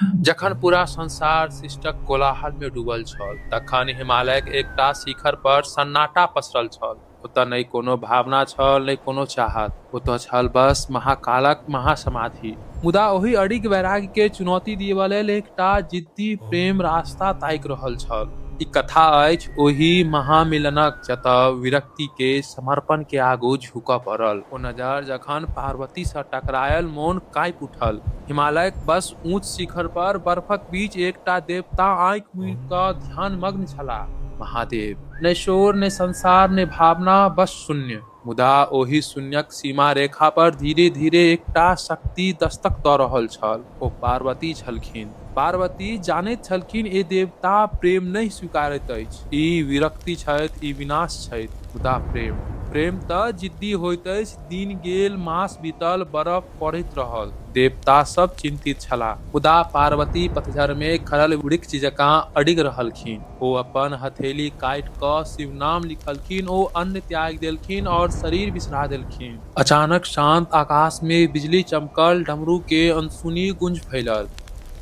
जखन पूरा संसार शिष्टक कोलाहल मे डूबल छल, तखन हिमालयक एकटा शिखर पर सन्नाटा पसरल छल। ओतय नहि कोनो भावना छल, नहि कोनो चाहत। ओतय छल बस महाकालक महासमाधि। मुदा ओहि अडिग वैराग्य के चुनौती दियबा लेल एकटा जिद्दी प्रेम रास्ता ताकि रहल छल। ई कथा अछि ओहि महामिलनक, जतय विरक्ति के समर्पण के आगू झुकऽ पड़ल। ओ नजर जखन पार्वती सँ टकरायल, मोन काँपि उठल। हिमालयक बस ऊँच शिखर पर बर्फक बीच एकटा देवता आँखि मुनि कऽ ध्यानमग्न छलाह, महादेव। ने शोर, ने संसार, ने भावना, बस शून्य। मुदा ओहि शून्यक सीमा रेखा पर धीरे धीरे एकटा शक्ति दस्तक दऽ रहल छल। ओ पार्वती छलखिन। पार्वती जानैत छलखिन, ए देवता प्रेम नहि स्वीकारैत अछि। ई विरक्ति छथि, ई विनाश छथि। मुदा प्रेम, प्रेम तऽ जिद्दी होइत अछि। दिन गेल, मास बीतल, बर्फ पड़ैत रहल। देवता सब चिन्तित छलाह। मुदा पार्वती पतझड़ मे खरल वृक्ष जकाँ अडिग रहलखिन। ओ अपन हथेली काटि कऽ शिवनाम लिखलखिन, ओ अन्न त्यागि देलखिन और शरीर बिसरा देलखिन। अचानक शांत आकाश मे बिजली चमकल, डमरू के अनसुनी गुंज फैलल।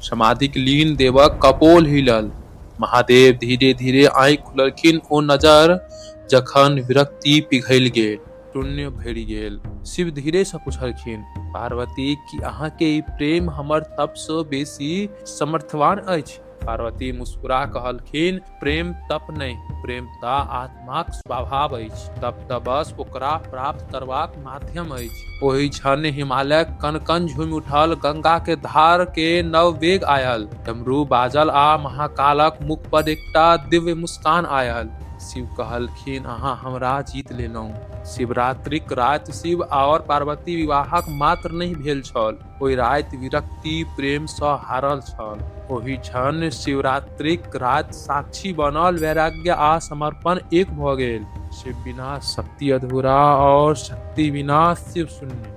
समाधिक लीन देवक कपोल हिलल। महादेव धीरे धीरे आँखि खुललखिन। ओ नजर जखन विरक्ति पिघलि गेल, शून्य भरि गेल। शिव धीरे सँ पुछलखिन, पार्वती, की अहाँके ई प्रेम हमर तप सँ बेसी समर्थवान अछि? पार्वती मुस्कुरा कहलखिन, प्रेम तप नहि, प्रेम तऽ आत्माक स्वभाव अछि। तप तऽ बस ओकरा प्राप्त करबाक माध्यम अछि। ओहि क्षण हिमालयक कण कण झूमि उठल, गंगा के धार के नव वेग आयल, डमरू बाजल आ महाकालक मुख पर एकटा दिव्य मुस्कान आयल। शिव कहलखिन, अहाँ हमरा जीत लेलहुँ। शिवरात्रिक राति शिव आओर पार्वती विवाहक मात्र नहि भेल छल। ओहि राति विरक्ति प्रेम सँ हारल छल। ओहि क्षण शिवरात्रिक राति साक्षी बनल, वैराग्य आ समर्पण एक भऽ गेल। शिव बिना शक्ति अधूरा और शक्ति बिना शिव शून्य।